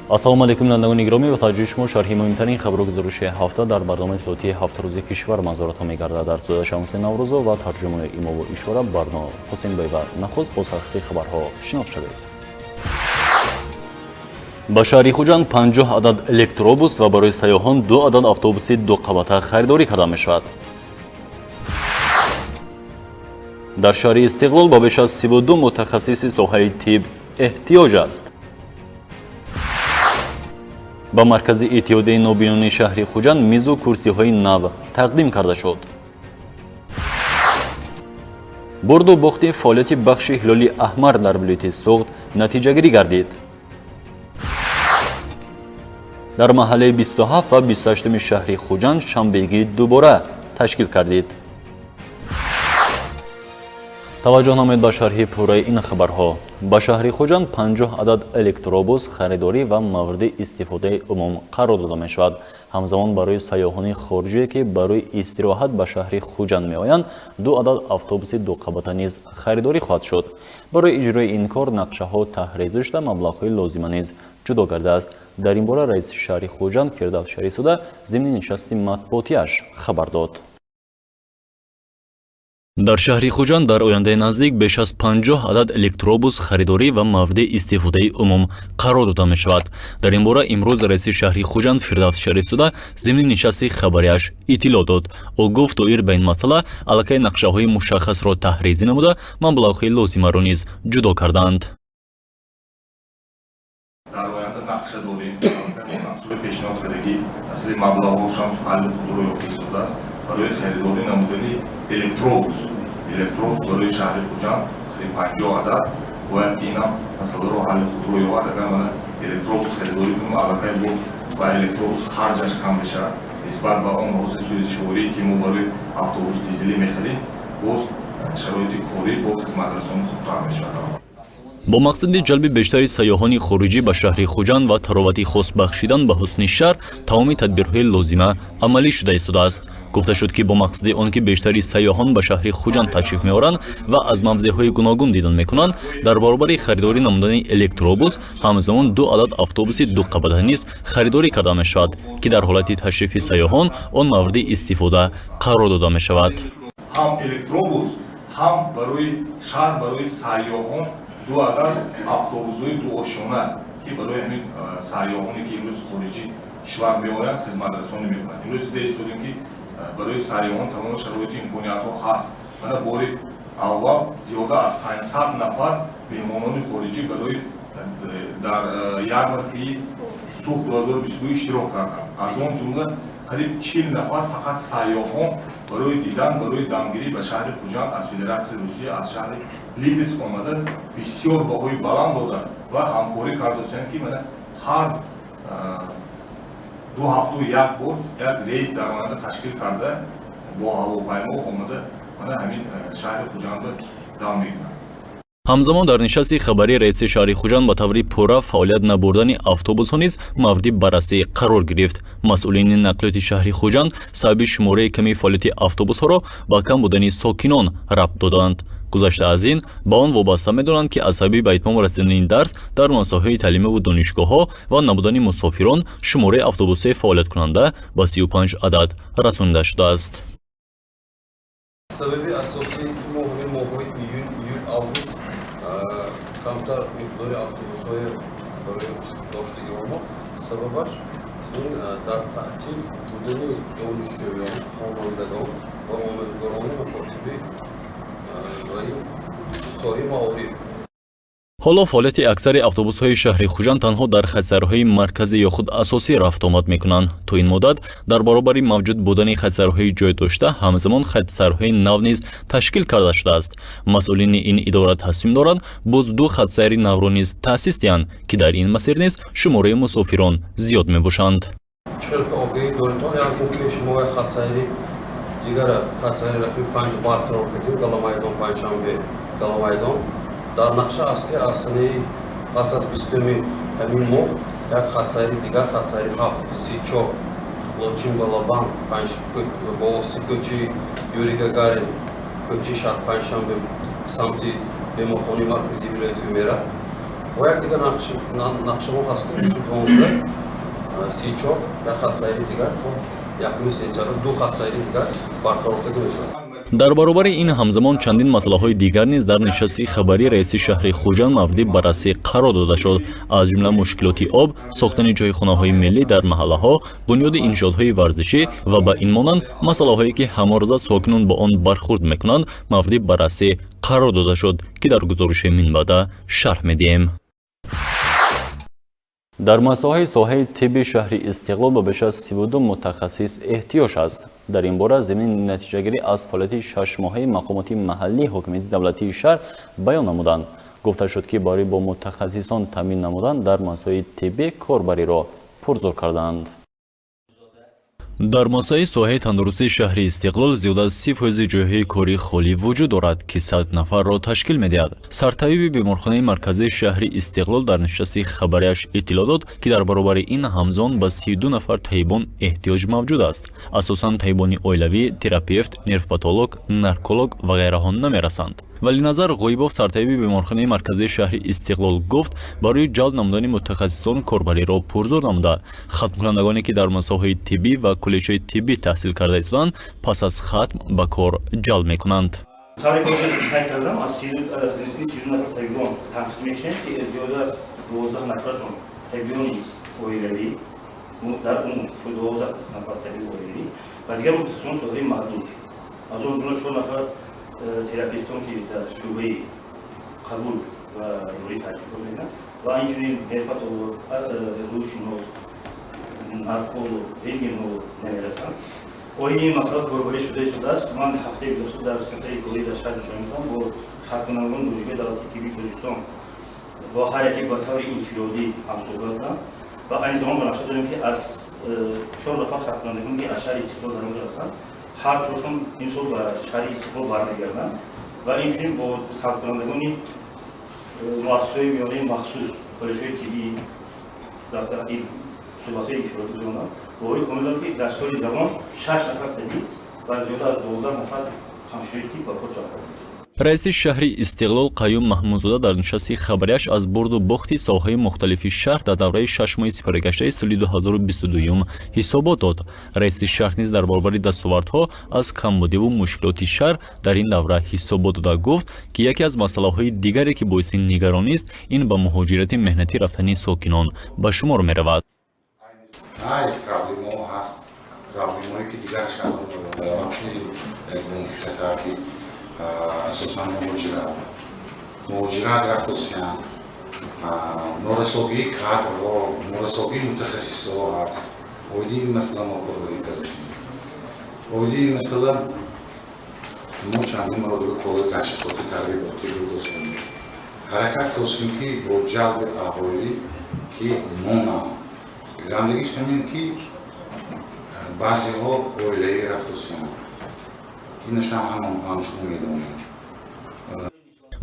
Ассалому алайкум, бинандагони гиромӣ. Ба таваҷҷӯҳи шумо шарҳи муҳимтарин хабару гузориши ҳафта дар барномаи иттилоотии «Ҳафтрӯзи кишвар» манзуратон мегардад. Дар студия Шамси Наврӯзов ва тарҷумаи имову ишора Барно Ҳусейнбоева. Нахуст бо сархати хабарҳо шинос шавед. Ба шаҳри Хуҷанд 50 адад электробус ва барои сайёҳон ду адад автобуси дуқабата харидорӣ карда мешавад. Дар шаҳри Истиқлол ба беш аз 32 мутахассиси соҳаи тиб эҳтиёҷ аст. Ба маркази Иттиҳодияи нобинони шаҳри Хуҷанд мизу курсиҳои нав тақдим карда шуд. Бурду бохти фаъолияти бахши Ҳилоли Аҳмар дар вилояти Суғд натиҷагирӣ гардид. Дар маҳаллаи 27 ва 28 шаҳри Хуҷанд шанбегӣ дубора ташкил кардид. Таваҷҷӯҳ намоед ба шарҳи пурраи ин хабарҳо. Ба шаҳри Хуҷанд 50 адад электробус харидорӣ ва мавриди истифодаи умум қарор дода мешавад. Ҳамзамон барои сайёҳони хориҷие, ки барои истироҳат ба шаҳри Хуҷанд меоянд, ду адад автобуси дуқабата низ харидорӣ хоҳад шуд. Барои иҷрои ин кор нақшаҳо таҳризӣ шуда, маблағҳои лозима низ ҷудо гардааст. Дар ин бора раиси шаҳри Хуҷанд Фирдавс Шарифзода зимни нишасти матбуотиаш хабар дод. Дар шаҳри Хуҷанд дар ояндаи наздик беш аз 50 адад электробус харидорӣ ва мавриди истифодаи умум қарор дода мешавад. Дар ин бора имрӯз раиси шаҳри Хуҷанд Фирдавс Шарифзода зимни нишасти хабарияш иттилоъ дод. Ӯ гуфт, доир ба ин масъала аллакай нақшаҳои мушаххасро таҳризӣ намуда, маблағҳои лозимаро низ ҷудо кардаанд. Дар оянда нақша дорем, нақшаҳои пешниҳод кардагӣ, масъалаи маблағҳошам ҳалли худро ёфта истодааст барои харидорӣ намудани электробус барои шаҳри Хуҷанд, қариб 50 адад. Бояд ки инам масъаларо ҳалли худро ёбад. Агар мана электробус харидорӣ кунем, аллакай бо ба электробус харҷаш кам мешавад нисбат ба он ҳозир сӯзишворие, ки мо барои автобус дизелӣ мехарем. Боз шароити корӣ бо хизматрасонӣ хубтар мешавад. Бо мақсади ҷалби бештари сайёҳони хориҷӣ ба шаҳри Хуҷанд ва таровати хос бахшидан ба ҳусни шаҳр тамоми тадбирҳои лозима амалӣ шуда истодааст. Гуфта шуд, ки бо мақсади он ки бештари сайёҳон ба шаҳри Хуҷанд ташриф меоранд ва аз мавзеъҳои гуногун дидан мекунанд, дар баробари харидорӣ намудани электробус ҳамзамон ду адад автобуси дуқабата низ харидорӣ карда мешавад, ки дар ҳолати ташрифи сайёҳон он мавриди истифода қарор дода мешавад. Ҳам электробус, ҳам барои шаҳр, барои сайёҳон ду адад автобусҳои дуошёна, ки барои ҳамин сайёҳоне, ки имрӯз хориҷи кишвар меоянд, хизматрасонӣ мекунанд. Имрӯз дида истодем, ки барои сайёҳон тамоми шароити имкониятҳо ҳаст. Мана, бори аввал зиёда аз 500 нафар меҳмонони хориҷӣ барои дар ярмаркаи Суғд 2022 иштирок карданд. Аз он ҷумла қариб 40 нафар фақат сайёҳон барои дидан, барои дамгирӣ ба шаҳри Хуҷанд аз Федератсияи Русия, аз шаҳри Липецк омада, бисёр баҳои баланд дода ва ҳамкорӣ кардосиянд, ки мана ҳар 2 ҳафту як бор як рейс дар оянда ташкил карда, бо ҳавопаймо омада, мана ҳамин шаҳри Хуҷандро дам мекунанд. Ҳамзамон дар нишасти хабарии раиси шаҳри Хуҷанд ба таври пурра фаъолият набурдани автобусҳо низ мавриди баррасӣ қарор гирифт. Масъулини нақлиёти шаҳри Хуҷанд сабаби шумораи ками фаъолияти автобусҳоро ба кам будани сокинон рабт доданд. Гузашта аз ин, ба он вобаста медонанд, ки аз сабаби ба итмом расидани дарс дар муассисаҳои таълимиву донишгоҳҳо ва набудани мусофирон шумораи автобусҳои фаъолияткунанда ба 35 адад расонида шудааст. Сабаби асосие, ки мо ҳамин моҳҳои июн, июл, август камтар миқдори автобусҳои барои доштагиҳомо, сабабаш ин дар таътил будани донишҷӯён, хонандагон ва омӯзгорони макотиби ва ин соҳаи маориф. Ҳоло фаъолияти аксари автобусҳои шаҳри Хуҷанд танҳо дар хатсайрҳои марказӣ ё худ асосӣ рафтуомад мекунанд. То ин муддат дар баробари мавҷуд будани хатсайрҳои ҷой дошта, ҳамзамон хатсайрҳои нав низ ташкил карда шудааст. Масъулини ин идора тасмим доранд, боз ду хатсайри навро низ таъсис диҳанд, ки дар ин масир низ шумораи мусофирон зиёд мебошанд. Чӣ хел огоҳӣ доритон, як моҳ пеш мо як хатсайри дигара, хатсайри рақами 5 барқарор кардем, Галамайдон, Панҷшанбе, Галамайдон. Дар нақша аст, ки аз санаи пас аз 20-уми ҳамин моҳ як хатсайри дигар, хатсайри 7, 34, Лочин, Балабан, бо воситаи кӯчаи Юрий Гагарин, кӯчаи шаҳр, Панҷшанбе, самти беморхонаи марказии вилояти мерад. Ва як дигар нақшамо ҳаст, ки 12 34 як хатсайри дигар то 1 сентябр ду хатсайри дигар барқарор карда мешавад. Дар баробари ин, ҳамзамон чандин масъалаҳои дигар низ дар нишасти хабарии раиси шаҳри Хуҷанд мавриди баррасӣ қарор дода шуд, аз ҷумла мушкилоти об, сохтани ҷойхонаҳои миллӣ дар маҳаллаҳо, бунёди иншоотҳои варзишӣ ва ба ин монанд масъалаҳое, ки ҳамарӯза сокинон бо он бархурд мекунанд, мавриди баррасӣ қарор дода шуд, ки дар гузориши минбаъда шарҳ медиҳем. Дар муассисаҳои соҳаи тибби шаҳри Истиқлол ба беш аз 32 мутахассис эҳтиёҷ аст. Дар ин бора зимни натиҷагирӣ аз фаъолияти шашмоҳаи мақомоти маҳаллии ҳокимияти давлатии шаҳр баён намуданд. Гуфта шуд, ки барои бо мутахассисон таъмин намудан дар муассисаҳои тиббӣ корбариро пурзӯр карданд. Дар муассисаи соҳаи тандурустии шаҳри Истиқлол зиёда аз 30 фоизи ҷойҳои корӣ холӣ вуҷуд дорад, ки 100 нафарро ташкил медиҳад. Сартабиби беморхонаи марказии шаҳри Истиқлол дар нишасти хабарияш иттилоъ дод, ки дар баробари ин ҳамзамон ба 32 нафар табибон эҳтиёҷ мавҷуд аст. Асосан табибони оилавӣ, терапевт, нервпатолог, нарколог ва ғайраҳо намерасанд. Валиназар Ғоибов, сартабиби беморхонаи марказии шаҳри Истиқлол, гуфт, барои ҷалб намудани мутахассисон корбариро пурзӯр намуда, хатмкунандагоне, ки дар муассисаҳои тиббӣ ва коллеҷҳои тиббӣ таҳсил карда истоданд, пас аз хатм ба кор ҷалб мекунанд. Тавре ки ҳозир қайд кардам, аз нисби 32 нафар табибон танқис мекушем, ки зиёда аз 12 нафарашон табибони оилавӣ, дар умум шу 12 нафар табиби оилавӣ ва дигар мутахассисон соҳаи маҳдуд, аз он ҷумла чор нафар терапевтон, ки дар шӯъбаи қабул ва ёрии таҷрибот мекунанд, ва инчунин нервпатолог, рӯҳшинос, нарколог, рентгенолог намерасанд. Оиди ин масъала корбарӣ шуда истодааст. Ман ҳафтаи гузашта дар сентари корӣ дар шаҳри Душанбе будам, бо хатмкунандагони Донишгоҳи давлатии тиббии Тоҷикистон бо ҳар яке ба таври инфиродӣ ҳамсӯҳбат будам ва айни замон ба нақша дорем, ки аз чор нафар хатмкунандагон, ки аз шаҳри Истиқлол дар онҷо ҳастанд, ҳар чоршон ин сол ба шаҳри Истиқлол бармегарданд ва инчунин бо хатмкунандагони муассисаҳои миёнаи махсус, коллеҷҳои тиббӣ рафта, суҳбатҳои инфиродӣ гузаронам. Боварӣ комил дорам, ки дар соли равон шаш нафар табиб ва зиёда аз 12 нафар ҳамширои тиб ба кор ҷалб карда. Раиси шаҳри Истиқлол Қаюм Маҳмудзода дар нишасти хабарияш аз бурду бохти соҳаҳои мухталифи шаҳр дар давраи 6 моҳи сипаригаштаи соли 2022 ҳисобот дод. Раиси шаҳр низ дар баробари дастовардҳо аз камбудиву мушкилоти шаҳр дар ин давра ҳисобот дода, гуфт, ки яке аз масъалаҳои дигаре, ки боиси нигаронист, ин ба муҳоҷирати меҳнатӣ рафтани сокинон ба шумор меравад. Проблемаҳо ҳаст, проблемаҳое, ки дигар шаҳрҳо, ҳамчунин як хатар, ки асосан муҳоҷират рафтосиянд, норасогии кадрҳо, норасогии мутахассисҳо ҳаст. Оиди ин масъала мо корбарӣ кардашем. Оиди ин масъала мо чандин маротиба корҳои ташвиқотӣ, тарғиботӣ гузоштем, ҳаракат кардем, ки бо ҷалби аҳолӣ, ки монанд. Гандагиш ҳамин, ки баъзеҳо оилавӣ рафтосиянд, инашам ҳама шумо медонед.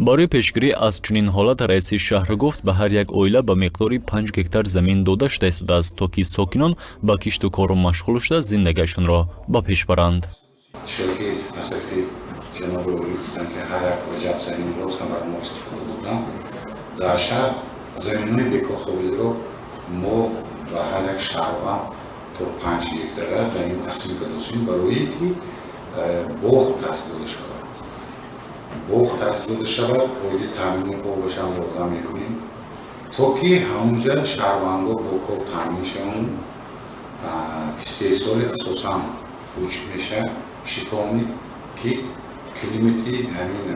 Барои пешгирӣ аз чунин ҳолат раиси шаҳр гуфт, ба ҳар як оила ба миқдори 5 гектар замин дода шуда истодааст, то ки сокинон ба кишту кор машғул шуда, зиндагиашонро ба пеш баранд. Чизе аз тарафи ҷаноби олӣ гуфтанд, ки ҳар як ваҷаб заминро самаранок истифода бурдан дар шаҳр, заминҳои бекорхобиро мо ба ҳар як шаҳрванд то 5 гектара замин тақсим кардосем, барои ки боғ таъсис дода шавад, боғ таъсис дода шавад. Оиди таъмини обашам ёрдам мекунем, то ки ҳамунҷа шаҳрвандо бо кор таъмин шаванд. Истеҳсоли асосан уч мешавад, шиповник, ки климати ҳамин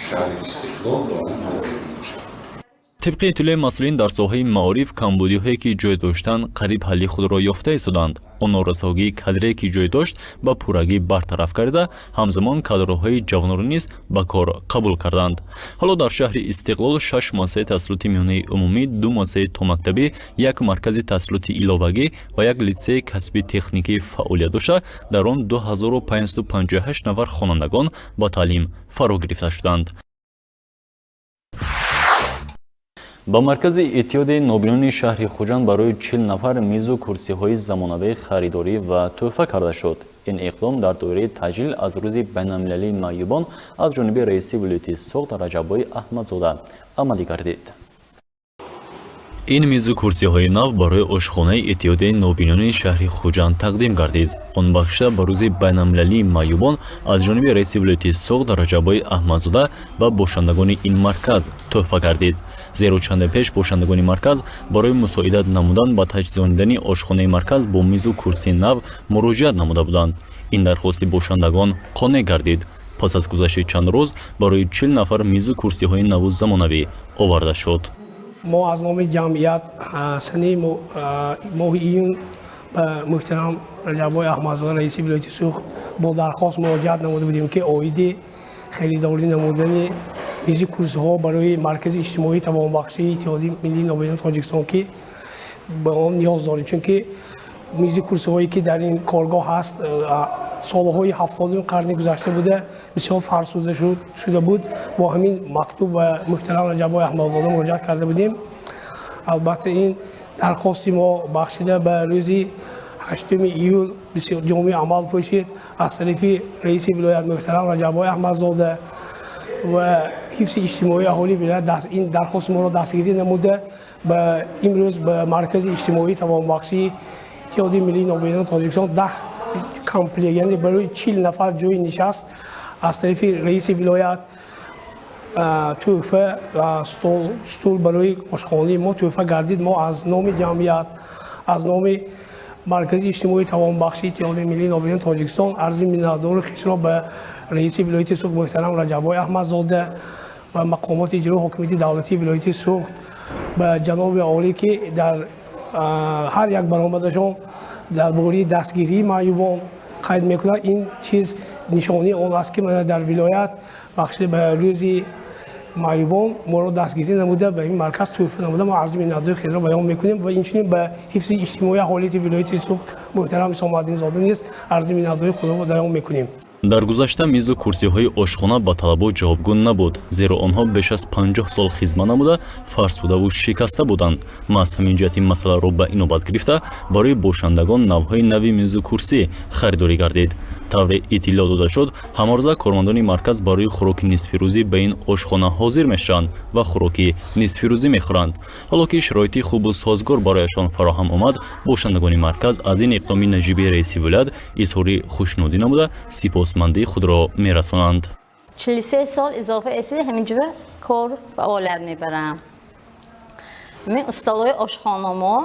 шаҳри Истиқлол ба он мувофиқ мебошад. Тибқи иттилои масъулин, дар соҳаи маориф камбудиҳое, ки ҷой доштанд, қариб ҳалли худро ёфта истоданд. Он норасогии кадрие, ки ҷой дошт, ба пуррагӣ бартараф карда, ҳамзамон кадрҳои ҷавонро низ ба кор қабул карданд. Ҳоло дар шаҳри Истиқлол шаш муассисаи таҳсилоти миёнаи умумӣ, ду муассисаи томактабӣ, як маркази таҳсилоти иловагӣ ва як литсеи касби техникӣ фаъолият дошта, дар он 2558 нафар хонандагон ба таълим фаро гирифта шуданд. Ба маркази Иттиҳоди нобинони шаҳри Хуҷанд барои 40 нафар мизу курсиҳои замонавӣ харидорӣ ва тӯҳфа карда шуд. Ин иқдом дар доираи таҷлил аз Рӯзи байналмилалии маъюбон аз ҷониби раиси вилояти Суғд Раҷаббой Аҳмадзода амалӣ гардид. Ин мизу курсиҳои нав барои ошхонаи Иттиҳодияи нобинони шаҳри Хуҷанд тақдим гардид. Он бахшида ба рӯзи байналмилалии маъюбон аз ҷониби раиси вилояти Суғд Раҷаббой Аҳмадзода ба бошандагони ин марказ тӯҳфа гардид. Зеро чанде пеш бошандагони марказ барои мусоидат намудан ба таҷҳизонидани ошхонаи марказ бо мизу курсии нав муроҷиат намуда буданд. Ин дархости бошандагон қонеъ гардид. Пас аз гузашти чанд рӯз барои 40 нафар мизу курсиҳои наву замонавӣ оварда шуд. Мо аз номи ҷамъият санаи моҳи июн ба муҳтарам Раҷаббой Аҳмадзода, раиси вилояти Суғд, бо дархост муроҷиат намуда будем, ки оиди харидорӣ намудани мизи курсиҳо барои маркази иҷтимоии тавонбахшии Иттиҳоди миллии нобинони Тоҷикистон, ки ба он ниёз дорем, чунки мизи курсиҳое, ки дар ин коргоҳ ҳаст, солҳои 70-уми қарни гузашта буда, бисёр фарсуда шуда буд. Бо ҳамин мактуб ба муҳтарам Раҷаббой Аҳмадзода муроҷиат карда будем. Албатта, ин дархости мо бахшида ба рӯзи 8 июл бисёр ҷомаи амал пӯшид. Аз тарафи раиси вилоят муҳтарам Раҷаббой Аҳмадзода ва ҳифзи иҷтимоии аҳолии вилоят ин дархости моро дастгирӣ намуда, ба имрӯз ба маркази иҷтимоии тавонбахшии Иттиҳоди миллии нобинони Тоҷикистон 10 комплект, яъне барои 40 нафар ҷои нишаст, аз тарафи раиси вилоят тӯҳфа, стул барои ошхонаи мо тӯҳфа гардид. Мо аз номи ҷамъият, аз номи маркази иҷтимоии тавонбахшии Иттиҳоди миллии нобинони Тоҷикистон арзи миннатдори хешро ба раиси вилояти Суғд муҳтарам Раҷаббой Аҳмадзода ва мақомоти иҷрои ҳокимияти давлатии вилояти Суғд, ба ҷаноби олӣ, ки дар ҳар як баромадашон дар бораи дастгирии маъюбон қайд мекунад, ин чиз нишонии он аст, ки дар вилоят бахшида ба рӯзи маъюбон моро дастгирӣ намуда, ба ин марказ тӯҳфа намуда, мо арзи миннатдории худро баён мекунем ва инчунин ба ҳифзи иҷтимоии аҳолии вилояти Суғд муҳтарам Исомаддинзода низ арзи миннатдории худро баён мекунем. Дар гузашта мизу курсиҳои ошхона ба талабот ҷавобгӯ набуд, зеро онҳо беш аз 50 сол хизмат намуда, фарсудаву шикаста буданд. Маҳз ҳамин ҷиҳати масъаларо ба инобат гирифта, барои бошандагон навъҳои нави мизу курсӣ харидорӣ гардид. Тавре иттилоъ дода шуд, ҳамарӯза кормандони марказ барои хӯроки нисфирӯзӣ ба ин ошхона ҳозир мешаванд ва хӯроки нисфирӯзӣ мехӯранд. Ҳоло ки шароити хубу созгор барояшон фароҳам омад, бошандагони марказ аз ин иқдоми наҷиби раиси вилоят изҳори хушнудӣ намуда, сипосмандии худро мерасонанд. 43 сол изофа эси ҳаминҷо кор фаъолият мебарам. Ҳамин устолои ошхонамо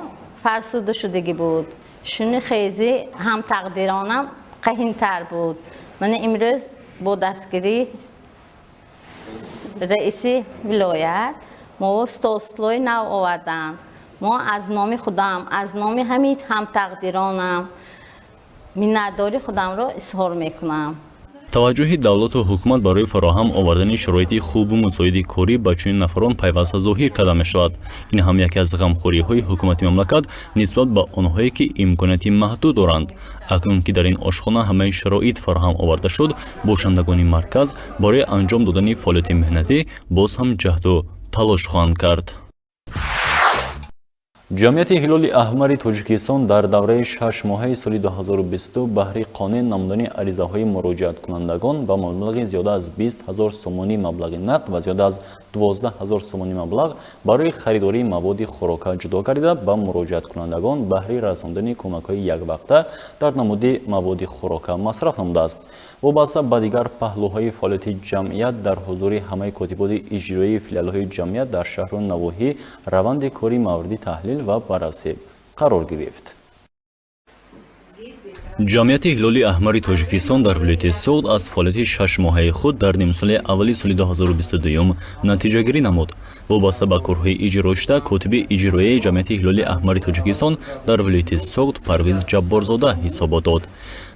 фарсуда шудагӣ буд, шуни хези ҳамтақдиронам қаҳинтар буд. Мана имрӯз бо дастгирии раиси вилоят мо стол-стулои нав овардам. Мо аз номи худам, аз номи ҳамин ҳамтақдиронам миннатдори худамро изҳор мекунам. Таваҷҷӯҳи давлату ҳукумат барои фароҳам овардани шароити хубу мусоиди корӣ ба чунин нафарон пайваста зоҳир карда мешавад. Ин ҳам яке аз ғамхориҳои ҳукумати мамлакат нисбат ба онҳое, ки имконияти маҳдуд доранд. Акнун ки дар ин ошхона ҳамаи шароит фароҳам оварда шуд, бошандагони марказ барои анҷом додани фаъолияти меҳнатӣ боз ҳам ҷаҳду талош хоҳанд кард. Ҷамъияти Ҳилоли Аҳмари Тоҷикистон дар давраи 6 моҳаи соли 2022 баҳри қонеъ намудани аризаҳои муроҷиаткунандагон ба маблағи зиёда аз 20 ҳазор сомонӣ маблағи нақд ва зиёда аз 12 ҳазор сомонӣ маблағ барои харидории маводи хӯрока ҷудо гардида, ба муроҷиаткунандагон баҳри расондани кӯмакҳои яквақта дар намуди маводи хӯрока масраф намудааст. Вобаста ба дигар паҳлӯҳои фаъолияти ҷамъият дар ҳузури ҳамаи котиботи иҷроии филиалҳои ҷамъият дар шаҳру навоҳӣ раванди кори мавриди таҳлил ва баррасӣ қарор гирифт. Ҷамъияти Ҳилоли Аҳмари Тоҷикистон дар вилояти Суғд аз фаъолияти 6 моҳаи худ дар нимсолаи аввали соли 2022 натиҷагирӣ намуд. Вобаста ба корҳои иҷрошуда котиби иҷроияи Ҷамъияти Ҳилоли Аҳмари Тоҷикистон дар вилояти Суғд Парвиз Ҷабборзода ҳисобот дод.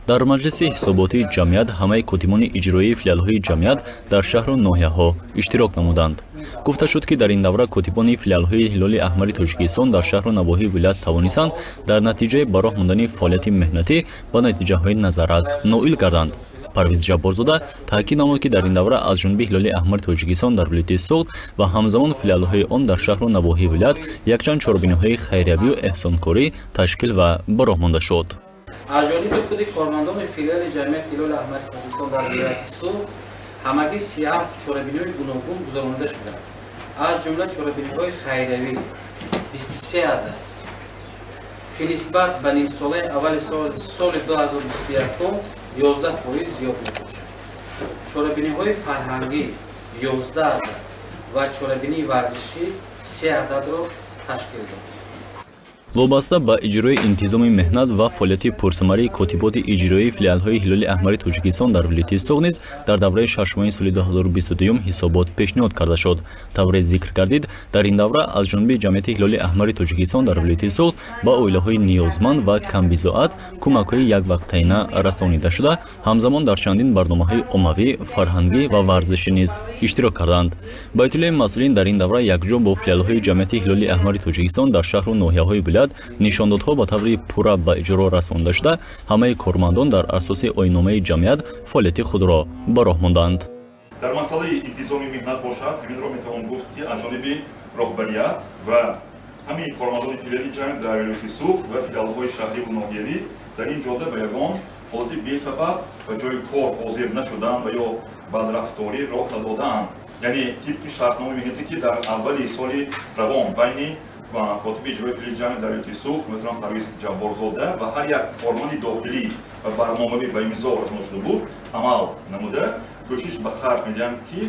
Дар маҷлиси ҳисоботии ҷамъият ҳамаи котибони иҷроии филиалҳои ҷамъият дар шаҳру ноҳияҳо иштирок намуданд. Гуфта шуд, ки дар ин давра котибони филиалҳои Ҳилоли Аҳмари Тоҷикистон дар шаҳру навоҳии вилоят тавонистанд дар натиҷаи ба роҳ мондани фаъолияти меҳнатӣ ба натиҷаҳои назаррас ноил гарданд. Парвиз Ҷабборзода таъкид намуд, ки дар ин давра аз ҷониби Ҳилоли Аҳмари Тоҷикистон дар вилояти Суғд ва ҳамзамон филиалҳои он дар шаҳру навоҳии вилоят якчанд чорабиниҳои хайриявию эҳсонкорӣ ташкил ва ба роҳ монда шуд. Аз ҷониби худи кормандони филиали Ҷамъияти Ҳилоли Аҳмари Тоҷикистон дар вилояти Суғд ҳамагӣ 37 чорабиниҳои гуногун гузаронида шуданд, аз ҷумла чорабиниҳои хайриявӣ. 23 адад, ки нисбат ба нимсолаи аввали соли 2021 11% зиёд мебошад. Чорабиниҳои фарҳангӣ 11 адад ва чорабинии варзишӣ 3 ададро ташкил дод. Вобаста ба иҷрои интизоми меҳнат ва фаъолияти пурсамарии котиботи иҷроии филиалҳои Ҳилоли Аҳмари Тоҷикистон дар вилояти Суғд низ дар давраи шашмоҳаи соли 2022 ҳисобот пешниҳод карда шуд. Тавре зикр гардид, дар ин давра аз ҷониби ҷамъияти Ҳилоли Аҳмари Тоҷикистон дар вилояти Суғд ба оилаҳои ниёзманд ва камбизоат кӯмакҳои яквақтаина расонида шуда, ҳамзамон дар чандин барномаҳои оммавӣ, фарҳангӣ ва варзишӣ низ иштирок карданд. Ба иттилои масъулин, дар ин давра якҷо бо филиалҳои ҷамъияти Ҳилоли Аҳмари Тоҷикистон дар шаҳру ноҳияҳои вилоят нишондодҳо ба таври пурра ба иҷро расонда шуда, ҳамаи кормандон дар асоси оинномаи ҷамъият фаъолияти худро ба роҳ монданд. Дар масъалаи интизоми меҳнат бошад, ҳаминро метавон гуфт, ки аз ҷониби роҳбарият ва ҳамин кормандони филиали ҷамъият дар вилояти Суғд ва филиалҳои шаҳриву ноҳиявӣ дар ин ҷода ба ягон ҳолати бесабаб ба ҷои кор ҳозир нашудан ва ё бадрафторӣ роҳ надодаанд. Яъне тибқи шартномаи меҳнатӣ, ки дар аввали соли равон байни котиби иҷроии филиали ҷамъият дар вилояти Суғд муҳтарам Парвиз Ҷабборзода ва ҳар як корманди дохилӣ ва барномавӣ ба имзо расонда шуда буд, амал намуда кӯшиш ба харҷ медиҳанд, ки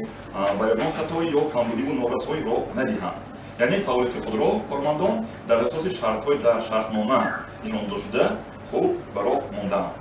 ба ягон хатоӣ ё камбудиву норасоӣ роҳ надиҳанд. Яъне фаъолияти худро кормандон дар асоси шартҳои дар шартнома нишон дода шуда хуб ба роҳ мондаанд.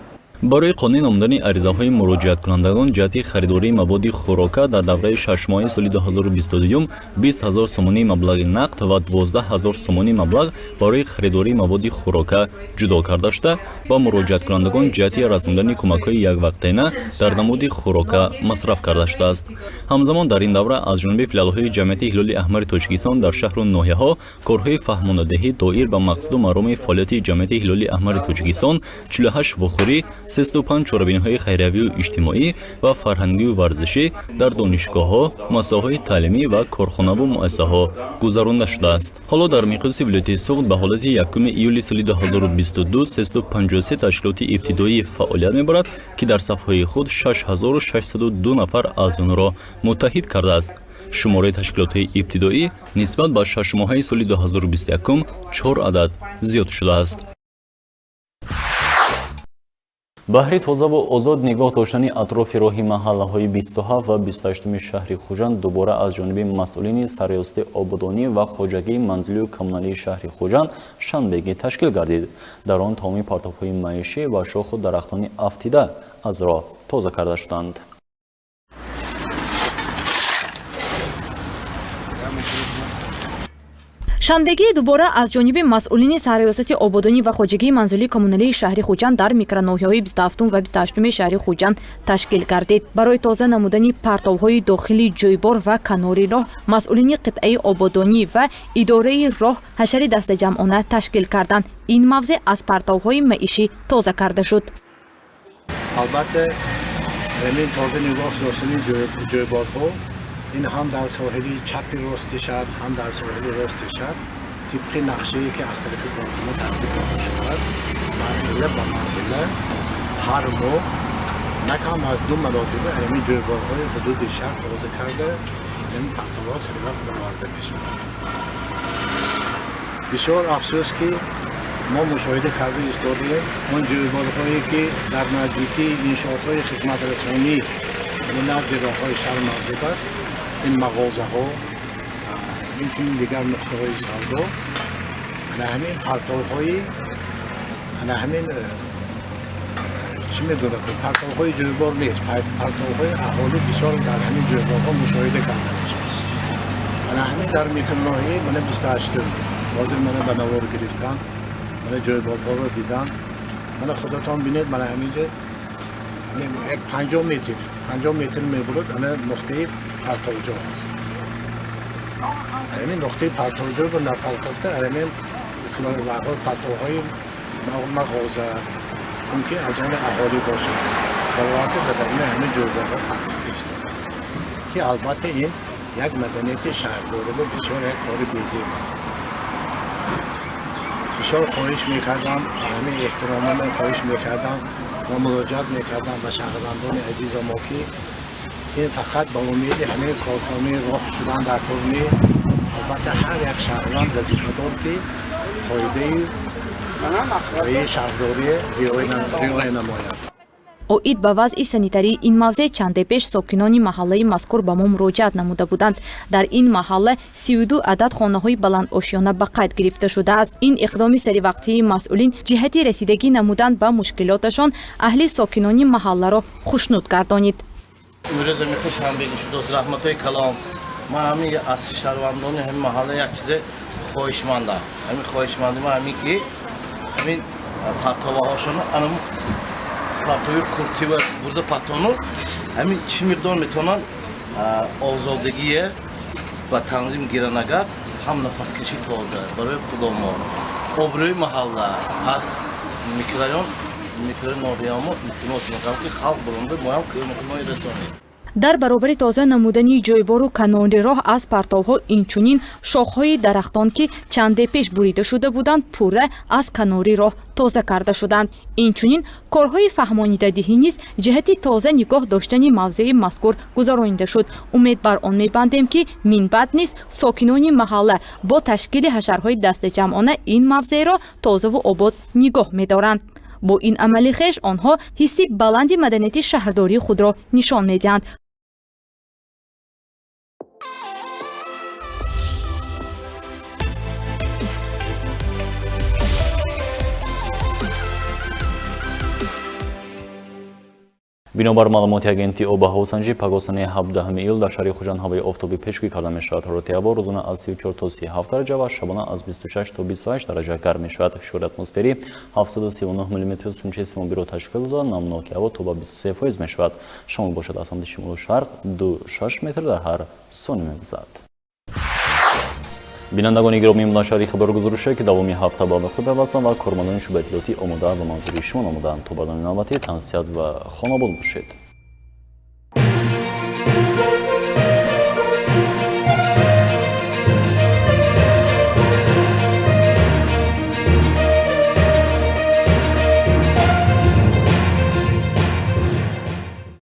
Барои қонеъ намудани аризаҳои муроҷиаткунандагон ҷиҳати харидории маводи хӯрока дар давраи шашмоҳаи соли 2022 20 ҳазор сомонии маблағи нақд ва 12 ҳазор сомонии маблағ барои харидории маводи хӯрока ҷудо карда шуда, ба муроҷиаткунандагон ҷиҳати расондани кӯмакҳои яквақтаина дар намуди хӯрока масраф карда шудааст. Ҳамзамон дар ин давра аз ҷониби филиалҳои ҷамъияти Ҳилоли Аҳмари Тоҷикистон дар шаҳру ноҳияҳо корҳои фаҳмонадиҳӣ доир ба мақсаду мароми фаъолияти ҷамъияти Ҳилоли Аҳмари Тоҷикистон, 48 вохӯрӣ, 305 чорабиниҳои хайриявию иҷтимоӣ ва фарҳангию варзишӣ дар донишгоҳҳо, муассисаҳои таълимӣ ва корхонаву муассисаҳо гузаронда шудааст. Ҳоло дар миқёси вилояти Суғд ба ҳолати 1 июли соли 2022 353 ташкилоти ибтидоӣ фаъолият мебарад, ки дар сафҳои худ 6602 нафар аз онро муттаҳид кардааст. Шумораи ташкилотҳои ибтидоӣ нисбат ба шашмоҳаи соли 2021 чор адад зиёд шудааст. Баҳри тозаву озод нигоҳ доштани атрофи роҳи маҳаллаҳои 27 ва 28 шаҳри Хуҷанд дубора аз ҷониби масъулини Сарриёсати ободонӣ ва хоҷагии манзилию коммуналии шаҳри Хуҷанд шанбегӣ ташкил гардид. Дар он тамоми партовҳои маишӣ ва шоху дарахтони афтида аз роҳ тоза карда шуданд. Шанбегии дубора аз ҷониби масъулини Сарриёсати ободонӣ ва хоҷагии манзилии коммуналии шаҳри Хуҷанд дар микроноҳияҳои 27 ва 28 шаҳри Хуҷанд ташкил гардид. Барои тоза намудани партовҳои дохили ҷойбор ва канори роҳ масъулини қитъаи ободонӣ ва идораи роҳ ҳашари дастаҷамъона ташкил карданд. Ин мавзеъ аз партовҳои маишӣ тоза карда шуд. Албатта, ҳамин тоза нигоҳ доштани ҷойборҳо ин ҳам дар соҳили чапи рости шаҳр, ҳам дар соҳили рости шаҳр тибқи нақшае, ки аз тарафи корхона тартиб дода шудааст, марҳила ба марҳила ҳар моҳ на кам аз ду маротиба ҳамин ҷойборҳои ҳудуди шаҳр тоза карда, ҳамин партовҳо саривақт бароварда мешавад. Бисёр афсӯс, ки мо мушоҳида карда истодаем, он ҷойборҳое, ки дар наздикии иншоотҳои хизматрасонӣ, назди роҳҳои шаҳр мавҷуд аст, ин мағозаҳо, инчунин дигар нуқтаҳои савдо, ана ҳамин партовҳои, ана ҳамин чӣ медонад, партовҳои ҷойбор нест, партовҳои аҳолӣ бисёр дар ҳамин ҷойборҳо мушоҳида карда мешавад. Ана ҳамин дар микроноҳияи мана 28-ум ҳозир мана ба навор гирифтан, мана ҷойборҳоро дидан, мана худатон бинед, мана ҳаминҷа як 50 метр, 50 метр мебурад, ана нуқтаи партовҷо аст. Ҳамин нуқтаи партовҷо ба напартофта, ҳамин партовҳои мағоза мумкин аз они аҳолӣ бошад, бароварда ба даруни ҳамин ҷойгоҳҳо партофта истода, ки албатта ин як маданияти шаҳрдориба бисёр як кори безеб аст. Бисёр хоҳиш мекардам, ҳамин эҳтиромона хоҳиш мекардам ва муроҷиат мекардам ба шаҳрвандони азиза мо, ки ин фақат ба умеди ҳамин корхонаи роҳ шудан дар кор. Албатта, ҳар як шаҳрванд вазифадор, ки қоидаи шаҳрдорӣ риоя намояд. Оид ба вазъи санитарии ин мавзеъ чанде пеш сокинони маҳаллаи мазкур ба мо муроҷиат намуда буданд. Дар ин маҳалла 32 адад хонаҳои баландошёна ба қайд гирифта шудааст. Ин иқдоми саривақтии масъулин ҷиҳати расидагӣ намудан ба мушкилоташон аҳли сокинони маҳалларо хушнуд гардонид. Имрӯз ами шанбе шудост, раҳматои калом. Ман ҳами аз шаҳрвандони ҳамин маҳалла як чизе хоҳишмандам. Ҳамин хоҳишманди ман ҳамин ки ҳамин партоваҳошоно анам партови куртива бурда партону ҳамин чӣ миқдор метавонанд озодагие ба танзим гиранд, агар ҳам нафаскашӣ тоза барои худомо, обрӯи маҳалла аз микрорайон ноҳиямо илтимос мекунам, ки халқ буронда моям кӯмакҳои расонем. Дар баробари тоза намудани ҷойбору канори роҳ аз партовҳо, инчунин шохҳои дарахтон, ки чанде пеш бурида шуда буданд, пурра аз канори роҳ тоза карда шуданд. Инчунин корҳои фаҳмонидадиҳӣ низ ҷиҳати тоза нигоҳ доштани мавзеи мазкур гузаронида шуд. Умед бар он мебандем, ки минбаъд низ сокинони маҳалла бо ташкили ҳашарҳои дастаҷамъона ин мавзеъро тозаву обод нигоҳ медоранд. Бо ин амали хеш онҳо ҳисси баланди маданияти шаҳрдории худро нишон медиҳанд. Бинобар маълумоти агентии обуҳавосанҷӣ, пагоҳ санаи 17 июл дар шаҳри Хуҷанд ҳавои офтобӣ пешгӯӣ карда мешавад. Ҳарорати ҳаво рӯзона аз 34 то 37 дараҷа ва шабона аз 26 то 28 дараҷа гарм мешавад. Фишори атмосферӣ 739 мм сунчаи симобиро ташкил дода, намноки ҳаво то ба 23% мешавад. Шамол бошад аз самти шимолу шарқ 2,6 метр дар ҳар сония мевазад. Бинандагони гиромӣ, нашари хабаргузорише, ки давоми ҳафта ба вуқӯъ пайвастанд ва кормандони шӯъбаи иттилоотӣ омода ва манзури шумо намуданд. То барномаи навбатӣ тансиҳат ва хонобод бошед.